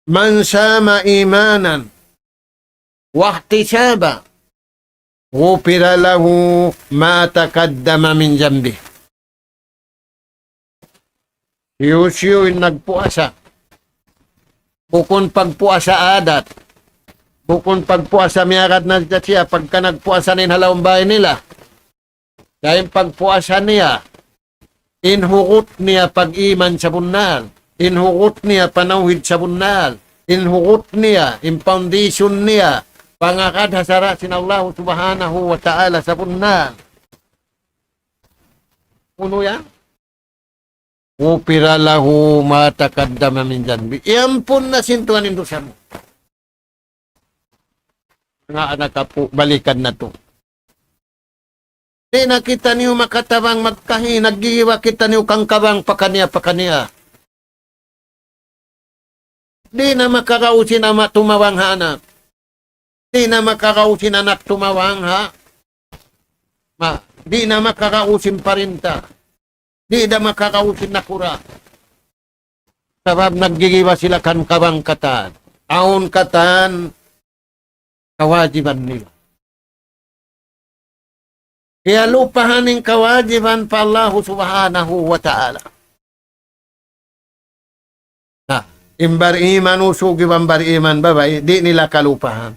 من صام إيمانا واحتسابا غفر له ما تقدم من ذنبه. Hisiyu-siyu in nagpuasa, bukun pagpuasa adat, bukun pagpuasa miyagad na siya pagka nagpuasa na in ha lawm bāy nila. Dayn pagpuasa niya, in hugut niya pag-iman sabunnal, in hugut niya panawhid sabunnal, in hugut niya, in foundation niya, pangagad ha sara' sin Allah Subhanahu wa Ta'ala sabunnal. Unu yan? غفر له ما تقدم من ذنبه. Iyampun na sin Tuhan in dusa mu. Manga anak apu', balikan natu'. Di' na kitaniyu makatabang magkahi, naggigiwa kitaniyu kangkabang pakaniya-pakaniya. Di' na makaraug sin ama' tumabang ha anak. Di' na makaraug sin anak tumabang ha ma-, di' na makaraug sin parinta. Di' na makaraug sin nakura'. Sabab naggigiwa sila kangkabang katan. Awn katan kawajiban nila. Kiyalupahan in kawajiban pa Allahu Subhanahu wa Ta'ala. Na, in bariman usug iban bariman babai, di' nila kalupahan.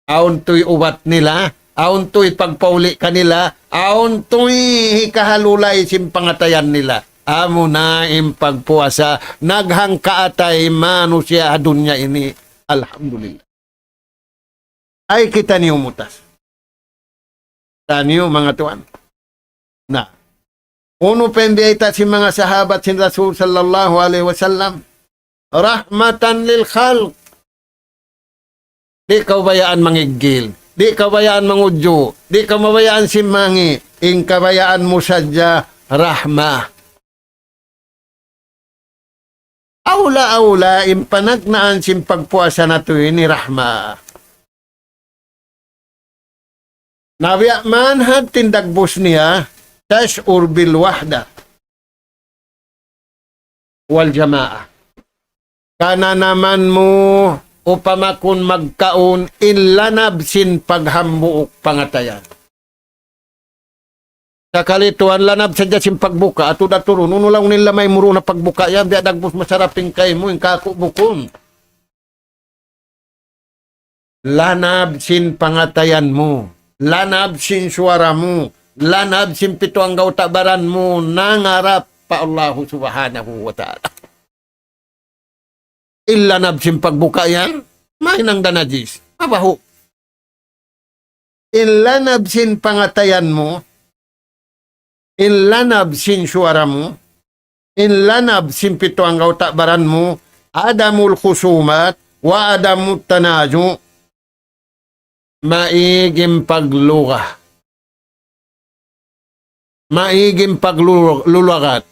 Awn tuy ubat nila, awn tuy pagpauli' kanila, awn tuy hikahalulay sin pangatayan nila. Amuna in pagpuasa, naghangkaatay manusiya' ha dunya ini. Alhamdulillah. Ay kitaniyu mutas. Taniyu manga tuwan. Na. Unu pa in biyayta' sin manga sahabat sin Rasul sallallahu alayhi wasallam? رحمة للخلق. Di' kaw bayaan mangiggil. Di' kaw bayaan mangudju'. Di' kaw mabayaan simmangi'. In kabayaan mu sadja rahma. Awla-awla in panagnaan sin pagpuasa natu' ini rahma. Na biya' manhad tin dagbus niya, تشعر بالوحدة والجماعة. Kananaman mu, upama kun magkaun, in lanab sin paghambuuk pangatayan. Sakali tuwan lanab sadja sin pagbuka', atu da turun, unu laung nila may muru na pagbuka' yan, biya' dagbus masarap in kaymu, in kaku' bukun. Lanab sin pangatayan mu, lanab sin suwara mu, lanab sin pitu anggawta' baran mu, nangarap pa Allahu Subhanahu wa Ta'ala. In lanab sin pagbuka' yan, mahinang da najis. Mabahu'. In lanab sin pangatayan mu, in lanab sin suwara mu, in lanab sin pitu anggawta' baran mu, عدم الخصومات وعدم التنازع. Maig in pagluga. Maig in paglulu-, lulagat.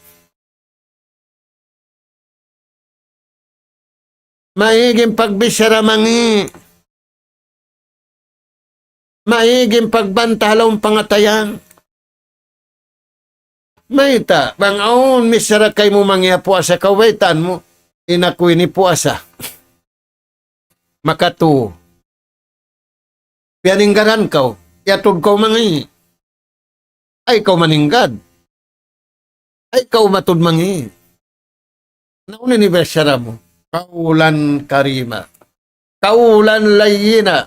Maig in pagbichara mangi'. Maig in pagbanta ha lawm pangatayan. Mayta', bang awn michara kaymu mangi' ha puasa kaw, baytaan mu, in aku ini puasa. Makatu. Piyaninggaran kaw, iyatud kaw mangi'. Ay kaw maninggad. Ay kaw matud mangi'. Na unu in bichara mu? قولا كريما، قولا لينا،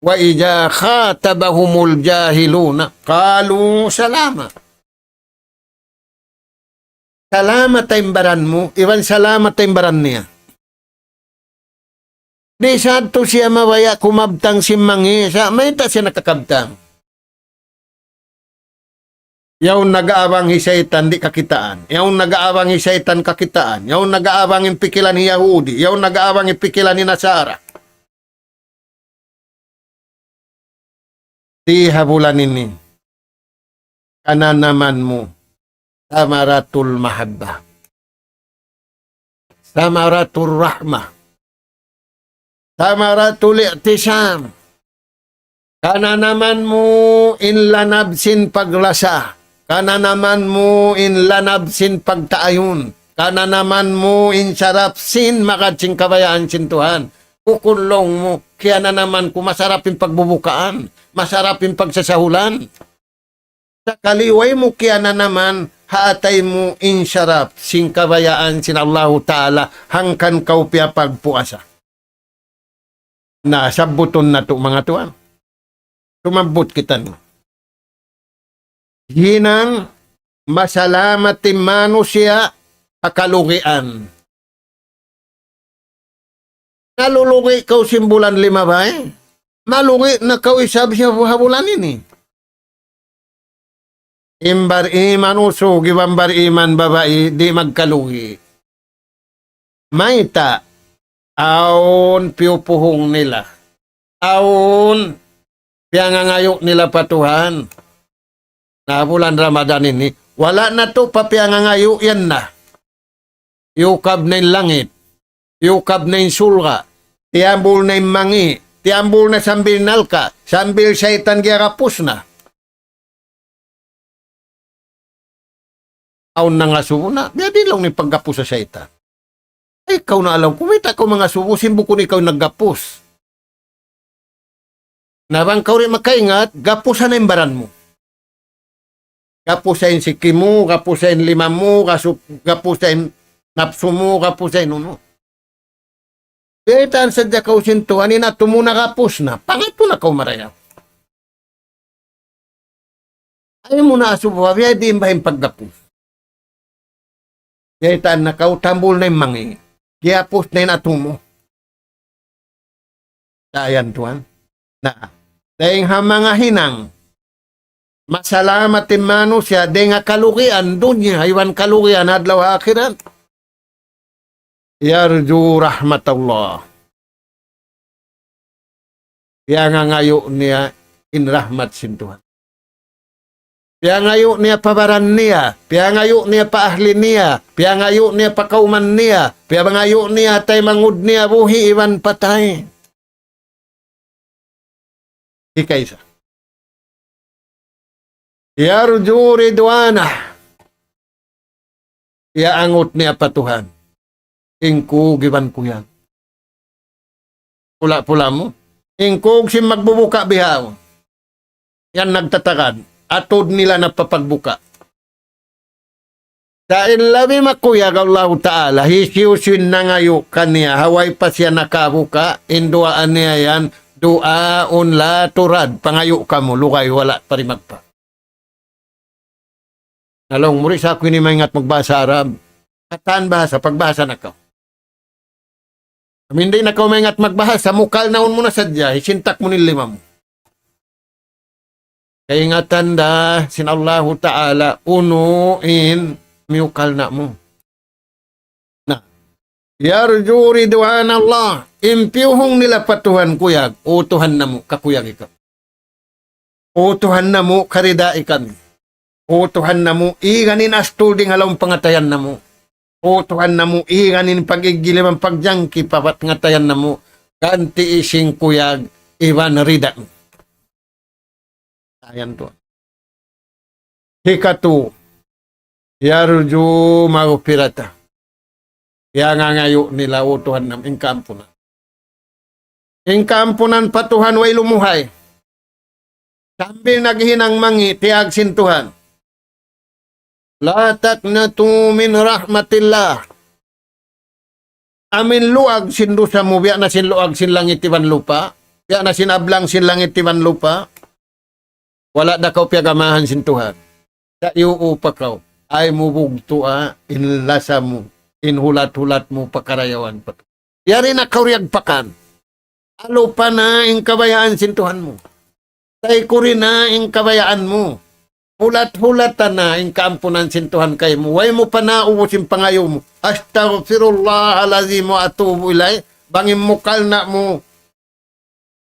وإذا خاطبهم الجاهلون قالوا سلاما. Salamat in baran mu, iban salamat in baran niya. Di' sadtu siya mabaya' kumabtang sin mangi', sa' mayta' siya nakakabtang? Yaun nag-aabang hi saytan, di' kakitaan. Yaun nag-aabang hi saytan, kakitaan. Yaun nag-aabang in pikilan hi Yahudi. Yaun nag-aabang in pikilan hi Nasara. Di' ha bulan ini, kananaman mu, samaratul mahabbah, samaratul rahmah, samaratul i'tisam. Kananaman mu in lanab sin paglasa. Kananaman mu in lanab sin pagtaayun. Kananaman mu in sarap sin magad sin kabayaan sin Tuhan. Bukun laung mu, kiyananaman ku masarap in pagbubukaan, masarap in pagsasahulan. Sakali way mu kiyananaman, ha atay mu in sarap sin kabayaan sin Allahu Ta'ala, hangkan kaw piyapagpuasa. Na, sabbutun natu', manga tuwan. Sumabbut kitaniyu. Hinang masalamat in manusiya' ha kalugian. Nalulugi' kaw sin bulan limabay, malugi' na kaw isab siya ha bulan ini. In bar-iman usug iban bar-iman babai di' magkalugi'. Mayta'? Awn piyupuhung nila. Awn piyangangayu' nila pa Tuhan. Na bulan Ramadan ini, wala' natu' pa piyangangayu' yan na. Iyukab na in langit, iyukab na in surga', tiyambul na in mangi', tiyambul na sambil nalka', sambil saytan giyagapus na. Awn nangasubu na, biya' diin laung niya in paggapus sin saytan. Ay, ikaw na laung, kumita' kaw mangasubu, sin bukun ikaw in naggapus. Na bang kaw di' makaingat, gapusa na in baran mu. Gapusa in siki mu, gapusa in lima mu, gasu-, gapusa in napsu mu, gapusa in unu. Biyaytaan sadja kaw sin Tuhan, in atu mu nagapus na, pangatu na kaw marayaw. Ayaw mu na asubuha, biya' diin baha' in paggapus. Biyaytaan na kaw, tambul na in mangi'. Giyapus na in atu mu. Sa' yan tuwan. Na, dayn ha manga hinang masalamat in manusiya' dayn ha kalugian dunya iban kalugian adlaw akhirat. يرجو رحمة الله. Piyangangayu' niya in rahmat sin Tuhan. Piyangayu' niya pa baran niya, piyangayu' niya pa ahli niya, piyangayu' niya pa kawman niya, piyangayu' niya taymanghud niya buhi' iban patay. Hikaisa. يرجو رضوانه. Iyaangut niya pa Tuhan in kug iban kuyag. Pula-pula mu. In kug sin magbubuka' bihaun. Yan nagtatagad. Atud nila na pa pagbuka'. Sa' in labi makuyag Allahu Ta'ala, hisiyu-siyu in nangayu' kaniya, ha way pa siya nakabuka', in duwaa niya yan, دعاء لا ترد, pangayu' kamu, lugay wala' pa rimagpa. Na laung mu di' sa aku ini maingat magbahasa Arab. Katan bahasa, pagbahasa na kaw. Amu in di' na kaw maingat magbahasa, mukalnaun mu na sadja, hisintak mu na in lima mu. Kaingatan da sin Allahu Ta'ala, unu in miyukalna' mu. Na, يرجو رضوان الله. In piyuhung nila pa Tuhan kuyag, "O Tuhan namu', kakuyagi kami. O Tuhan namu', karidai kami. O Tuhan namu', igan in astul dayn ha lawm pangatayan namu'. O Tuhan namu', igan in pag-igil iban pagjangki pa pangatayan namu', gantii sin kuyag iban rida." Ayan tuwan. Hikatu, يرجو مغفرته. Piyangangayu' nila, "O Tuhan namu', in kaampunan. In kaampunan pa Tuhan way lumuhay." Sambil naghihinang mangi', tiyawag sin Tuhan. لا تقنطوا من رحمة الله. Amin luag sin dusa mu, biya' na sin luag sin langit iban lupa', biya' na sin ablang sin langit iban lupa', wala' da kaw piyagamahan sin Tuhan. Sa' iyuupa kaw, ay mu bugtua in lasa mu, in hulat-hulat mu, pakarayawan pa. Yari na kaw riyagpakan. Alupa na in kabayaan sin Tuhan mu. Taykuri na in kabayaan mu. Hulat-hulata na in kaampunan sin Tuhan kaymu. Way mu pa naubus in pangayu' mu. أستغفر الله العظيم وأتوب إليه. Bang in mukal na mu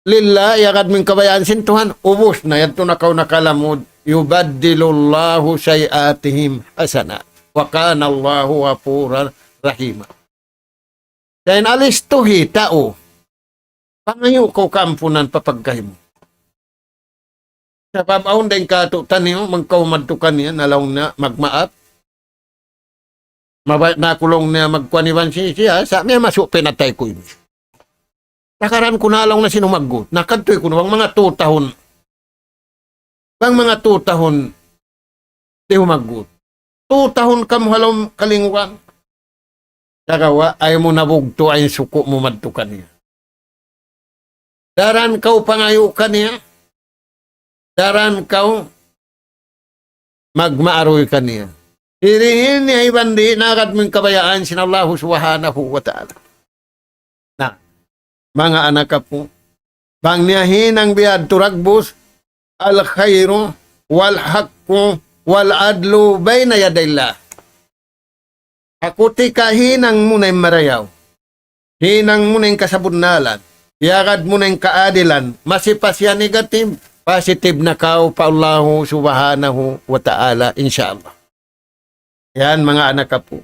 lillah, yagad mu in kabayaan sin Tuhan, ubus na, yadtu na kaw nakalamud. يبدل الله سيئاتهم حسنات وكان الله غفورا رحيما. Dayn alistuhi tau, pangayu' kaw kaampunan pa pagkahi mu. Sabab awn dayn kātu'niyu, bang kaw madtu kaniya, na laung niya magmaap. Mabaya' na aku laung niya magkuan iban sin siya, sa' miyamasu' pa in atay ku ini. Takaran ku na laung niya sin humaggut. Nakadtu kunu' bang manga tu tahun. Bang manga tu tahun di' humaggut. Tu tahun kamu ha lawm kalingugan. Sagawa' ayaw mu na bugtua in suku' mu madtu kaniya. Daran kaw pangayu' kaniya. Daran kaw magmaaruy kaniya. Dihil niya iban di' nagad mu in kabayaan sin Allahu Subhanahu wa Ta'ala. Na, manga anak apu', bang niya hinang biya' ha yadtu dagbus, الخير والحق والعدل بين يدي الله. Aku ti kahinang mu na in marayaw. Hinang mu na in kasabunnalan. Yagad mu na in kaadilan. Masi pa siya negative, positive na kaw pa Allahu Subhanahu wa Ta'ala, insya Allah. Yan, manga anak apu'.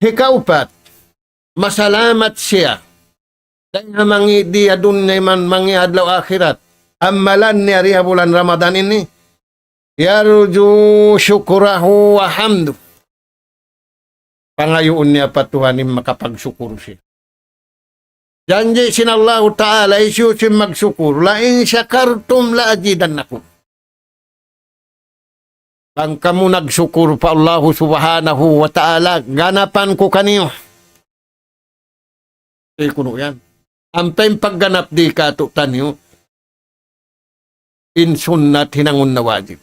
Hikaupat, masalamat siya. Dayn ha mangi' di ha dunya iban mangi' adlaw akhirat. Amalan niya di ha bulan Ramadan ini. يرجو شكره وحمده. Pangayuun niya pa Tuhan in makapagsukur siya. Janji' sin Allahu Ta'ala, hisiyu sin magsukur, لئن شكرتم لأزيدنكم. Bang kamu nagsukur pa Allahu Subhanahu wa Ta'ala, ganapan ku kaniyu. Di' kunu' yan. Ampa in pagganap di' kātu'niyu, in sunnat hinangun na wajib.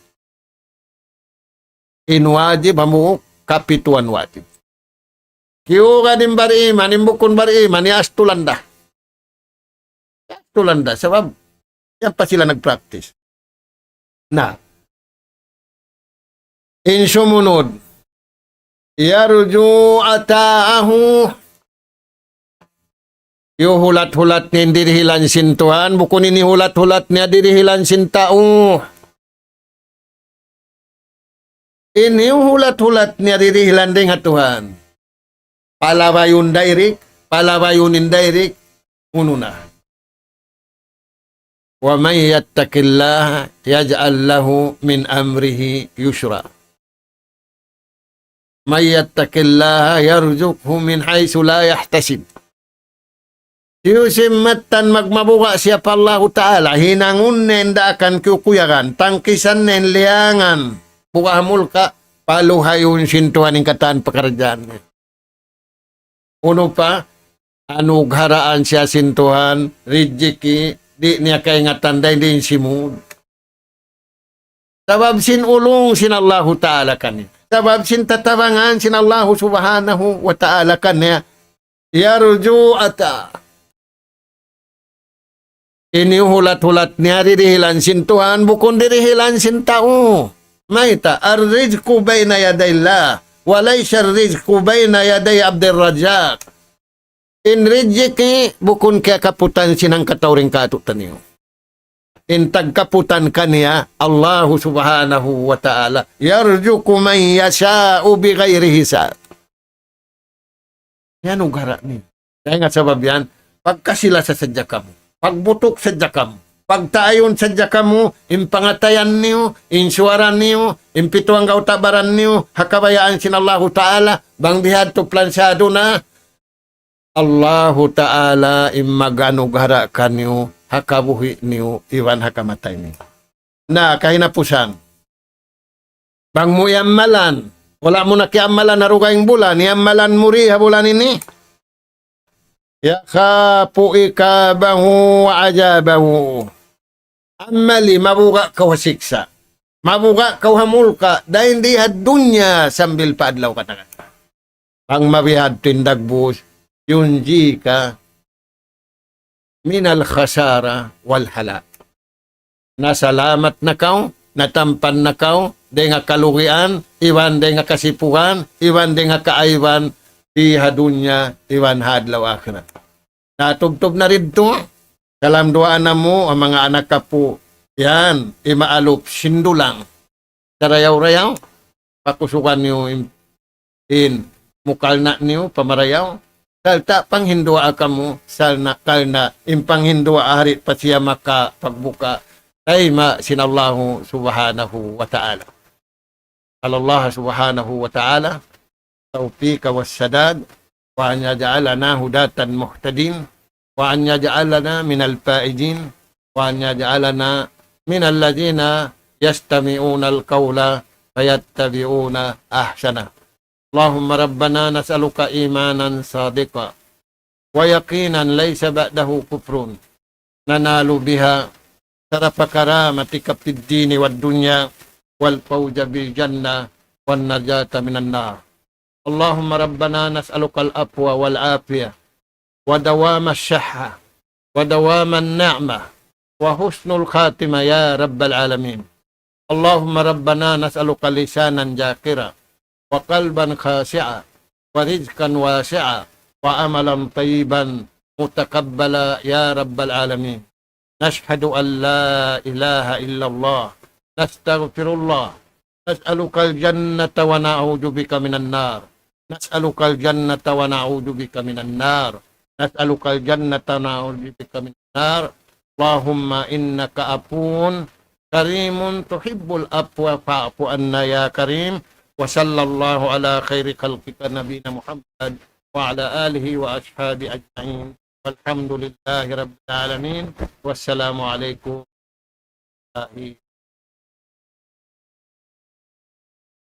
In wajib hambuuk kapituan wajib. Kiyugad in bariman, in bukun bariman, iyaastulan da. Iyaastulan da. Sabab, yan pa sila nag-practice. Na. In sumunud, يرجو عطاءه. Hiyuhulat-hulat niya in dirihilan sin Tuhan, bukun in hiyulat-hulat niya dirihilan sin tau. In hiyuhulat-hulat niya dirihilan dayn ha Tuhan. Palabayun direct, palabayun indirect, unu na. ومن يتق الله يجعل له من أمره يسرا. من يتق الله يرزقه من حيث لا يحتسب. Hisiyu sin mattan magmabuga' siya pa Allahu Ta'ala, hinangun niya in daakan kiyukuyagan, tangkisan niya in liyangan, buga' ha mulka', paluhayun sin Tuhan in katan pakaradjaan niya. Unu pa, anugharaan siya sin Tuhan, rijiki, di' niya kaingatan dayn di' in simud. Sabab sin ulung sin Allahu Ta'ala kaniya. Sabab sin tatabangan sin Allahu Subhanahu wa Ta'ala kaniya. يرجو عطاءه. In hiyuhulat-hulat niya dirihilan sin Tuhan, bukun dirihilan sin tau. Mayta', الرزق بين يدي الله، وليس الرزق بين يدي عبد الرزاق. In rijiki bukun kiyakaputan sin hangkatau dayn kātu'niyu. In tagkaputan kaniya, Allahu Subhanahu wa Ta'ala. يرزق من يشاء بغير حساب. Yan ugara' niyu. Dayn ha sabab yan, pagkasi-lasa sadja kamu. Pagbutuk sadja kamu. Pagtaayun sadja kamu, in pangatayan niyu, in suwara niyu, in pitu anggawta' baran niyu, ha kabayaan sin Allahu Ta'ala, bang bihadtu plansado na, Allahu Ta'ala in mag-anugara' kaniyu, ha kabuhi' niyu, iban ha kamatay niyu. Na, kahinapusan. Bang mu iyamalan, Wala' mu na kiyamalan ha dugaing bulan, iyamalan mu di ha bulan ini. يخاف عقابه وعذابه. Amali, mabuga' kaw ha siksa'. Mabuga' kaw ha mulka', dayn di ha dunya sambil pa adlaw kata-kata. Bang mabiya' ha tindagbus, ينجيك من الخسارة والهلاك. Nasalamat na kaw, natampan na kaw, dayn ha kalugian, iban dayn ha kasipugan, iban dayn ha kaaiban, di ha dunya, iban ha adlaw akhirat. Natubtub na didtu, salam duwaa namu', in manga anak apu', yan, imaalup, sindulang. Sarayaw-rayaw, pakusugan niyu in, in mukalna' niyu, pamarayaw, sarta' panghinduwaa kamu, sarta' kalna' in panghinduwaa di' pa siya makapagbuka', tayma' sin Allahu subhanahu wa ta'ala. نسأل الله سبحانه وتعالى التوفيق والسداد، وأن يجعلنا هداة مهتدين، وأن يجعلنا من الفائزين، وأن يجعلنا من الذين يستمعون القول فيتبعون أحسنه. اللهم ربنا نسألك إيمانا صادقا ويقينا ليس بعده كفر ننال بها شرف كرامتك في الدين والدنيا والفوز بالجنة والنجاة من النار. اللهم ربنا نسألك العفو والعافية ودوام الصحة ودوام النعمة وحسن الخاتمة يا رب العالمين. اللهم ربنا نسألك لسانا ذاكرا وقلبا خاشعا ورزقا واسعا وعملا طيبا متقبلا يا رب العالمين. نشهد أن لا إله إلا الله، نستغفر الله، نسألك الجنة ونعوذ بك من النار، نسألك الجنة ونعوذ بك من النار، نسألك الجنة ونعوذ بك من النار. اللهم إنك عفو كريم تحب العفو فاعف عنا يا كريم. وصلى الله على خير خلقك نبينا محمد وعلى آله وأصحابه أجمعين. والحمد لله رب العالمين. والسلام عليكم ورحمة الله